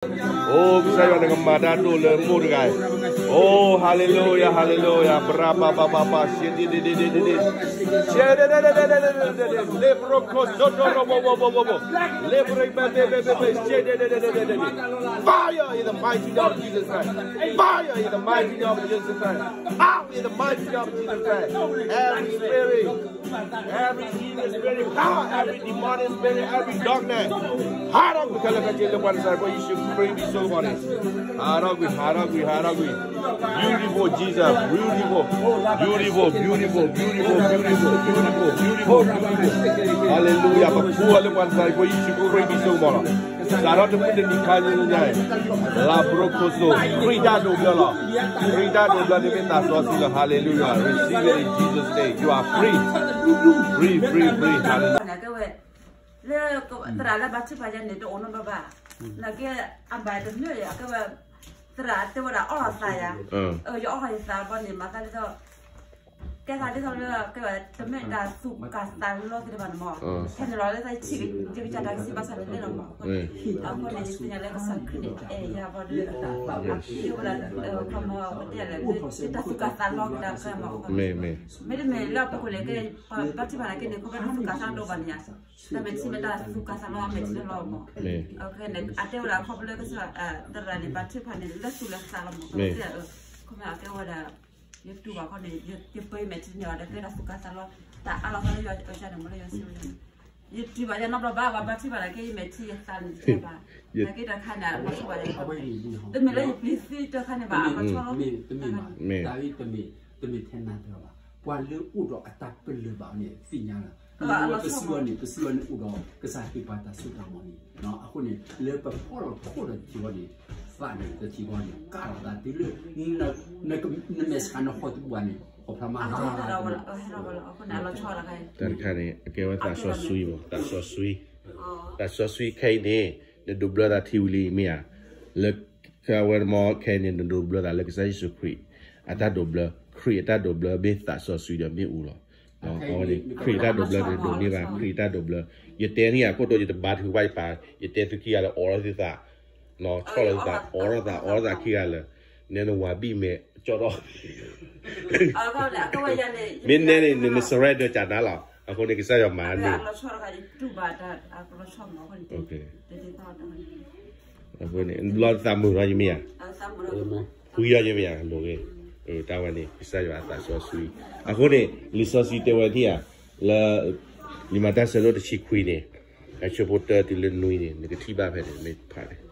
အိ ကစၢ်ယွၤနကမၤတၢ်ဒိၣ်လၢမိၢ်တဂၤအံၤ, အိ hallelujah hallelujah ပရၢ်ပၢ်ပၢ်ပၢ်ပၢ် ရှဲဒ့ဒ့ဒ့ဒ့ဒ့ဒ့ဒ့ဒ့ဒ့ဒ့ဒ့ လ့ပရိခိၣ်စိဒိၣ်ရိဘိဘိဘိဘိဘိ လ့ပရိဘဲဘဲဘဲဘဲဘဲ ရှဲဒ့ဒ့ဒ့ဒ့ဒ့ဒ့ဒ့ Fire in the mighty name of Jesus Christ. Fire in the mighty name of Jesus Christ. Power in the mighty name of Jesus Christ. Every spirit, every evil spirit, power, every demonic spirit, every darkness. ဟးထီၣ်ကွံာ်ခဲလၢာ်ခဲဆ့ လၢပှၤနၤစၤရ့းဖိယ့ၣ်ၡူးခရံာ်အမံၤအဃိ ယ့ၣ်ၡူးခရံာ်အမံၤအဃိန့ၣ် ဟးထီၣ်ကွံာ် ဟးထီၣ်ကွံာ် ဟးထီၣ်ကွံာ် Beautiful Jesus, beautiful, beautiful, beautiful, beautiful, beautiful, beautiful, beautiful, beautiful. Hallelujah. ပဃုအီၤလၢပှၤနၤစၤရ့းဖိယ့ၣ်ၡူးခရံာ်အမံၤအဃိန့ၣ်လီၤ. စးထီၣ်တမုၢ်တနံၤခါညါအံၤ လါပရိခိၣ်စိ ခရံာ်တၢ်ဒိးဘျၢလီၤ. ခရံာ်တၢ်ဒိးဘျၢန့ၣ်မ့ၢ်သးစီဆှံလီၤ. Hallelujah. Receive it in Jesus' name. You are free. Free, free, free. Hallelujah. လၢသရၣ်လၢဘါထုကဖၣ်ယၤန့ၣ် တအိၣ်နီတဘျီဘၣ်. နာ်က့ အဘၣ်တမ့ၢ် အကဲဝဲ သရၣ်တဲဝဲဒၣ်အီၣ်လီၤသးယၤ, ယအီၣ်လီၤယသးဘီန့ၣ် မၤသးဒ်သိး ကဲသးဒ်သိးလၢ ကဲဝဲတမ့ၢ်တၢ်သူၣ်ကၢ်သးလီသ့ၣ်တဖၣ်န့ၣ်မး, ဖဲန့ၣ်လီၤလၢသးဆံးက့ၤကစၢ်တၢ်ကစီၣ်ဘၣ်ဆၣ်န့ၣ်လီၤမး. အဃိန့ၣ် ယသ့ၣ်ညါလၢကစၢ်ခရံာ်န့ၣ် အဲၣ်ယၤဘီဒီး အကဲဝဲဒၣ် ခီမီ ပတဲလၢ တၢ်သူၣ်ကၢ်သးလီကဒါကဲမး. မ့တမ့ၢ်လၢပကလဲၤကဲ ဘါထုကဖၣ်နာ်က့န့ၣ် ခီဖျိတၢ်သူၣ်ကၢ်သးလီအမဲာ်ထံလီၤမး. အတဲဝဲဒၣ် ခီဖျိလၢကစၢ်သရၣ်န့ၣ် ဘါထုကဖၣ်န့ၣ် လၢသူၣ်လၢသးလီၤမး. ခီဖျိအကဲဝဲဒၣ် ယတူၢ်ဘၣ်ခီန့ၣ် ယပၢၤမဲာ်ထံန့ၣ် အီၤဒီးကဲဒၣ်သူၣ်ကၢ်သးလီ, တၢ်အါလီၤသးလၢယီၤကၢန့ၣ်မးလၢယီၤစံးဝဲန့ၣ်, ယတူၢ်ဘၣ်ယနီတဘျီဘၣ် ဘၣ်ဘါထုကဖၣ်နာ်က့ ယမဲာ်ထံယသးန့ၣ်တဘၣ်, နာ်က့တၢ်ခါန့ၣ် အလီၤဆီဘၣ်ယၤ, တမ့ၢ်လၢယပျံၤသံတၢ်ခါန့ၣ်ဘၣ် အလီၤဆီလီၤ. တမ့ၢ်ထဲနၤတဂၤဘၣ်, ပှၤလၢအိၣ်ဒီးအတၢ်ပလၢၢ်ဘၣ်န့ၣ် သ့ၣ်ညါလီၤ. ပစံးဝဲန့ၣ် ပစံးဝဲန့ၣ်အိၣ်ဒီးကစၢ်သ့ၣ်ပှၤတၢ်စိတၢ်ကမီၤန့ၣ်, အဃိန့ၣ် လၢပဖီၣ်လီၤဖီၣ်ဒီးတထံၣ်ဃီန့ၣ် သးန့ၣ်တထံၣ်ဃီန့ၣ် ကၢ်လီၤသးတုၤလၢ နမဲာ်ဆှးနဃီတပူၤန့ၣ် အဖျါမး တၢ်တခါန့ၣ် အကဲဝဲသးစီဆှံဘၣ် သးစီဆှံ, သးစီဆှံခဲအံၤန့ၣ် နဒိးဘျၢသးထံဝံၤလံမ့ၢ်ဧါ, လၢ ဝဲမ့ၢ်ခဲအံၤန့ၣ် နဒိးဘျၢသးလၢကစၢ်ယ့ၣ်ၡူးခရံာ် အတၢ်ဒိးဘျၢ, ခရံာ်အတၢ်ဒိးဘျၢမ့ၢ်သးစီဆှံဒီးမ့ၣ်အူလီၤ. ခရံာ်အတၢ်ဒိးဘျၢန့ၣ် ဒိးန့ၢ်ဘၣ် ခရံာ်အတၢ်ဒိးဘျၢ, ယတဲန့ၢ်အခိၣ်တီ ယတဘါထုကဖၣ်ယပၢ်, ယတဲသုခံဂၤလၢအိးထီၣ်သုသး, ဆီၣ်လီၤသုသး အိးထီၣ်သး အိးထီၣ်သးခံဂၤလၢာ်, နဲနဝၤဘံၣ်မဲာ်ကၠီၣ်ထီၣ် မ့ၢ်နဲန့ၣ် န surrender ကနၤလီၤ. အဃိန့ၣ် ကစၢ်ယွၤမၤန့ၢ် အဃိန့ၣ် ဘျီသးမုာ်ထီၣ်ယမ့ၢ်ဧါ, ဃုယီၤယမ့ၢ်ဧါ လိၤဂ့ၤ, တၢ်ဝဲန့ၣ် ကစၢ်ယွၤအသးစီဆှံ, အဃိန့ၣ် လံာ်စီဆှံတဲဝဲသ့ၣ်ဧါ, လၢ လံာ်မၤတၢ်ဆၢဒိၣ်တဆံခွံန့ၣ်, အဆၢဖိတၢတုၤလၢနွံန့ၣ် နကထံၣ်ဘၣ်ဖဲန့ၣ် မ့ၢ်ဖးန့ၣ်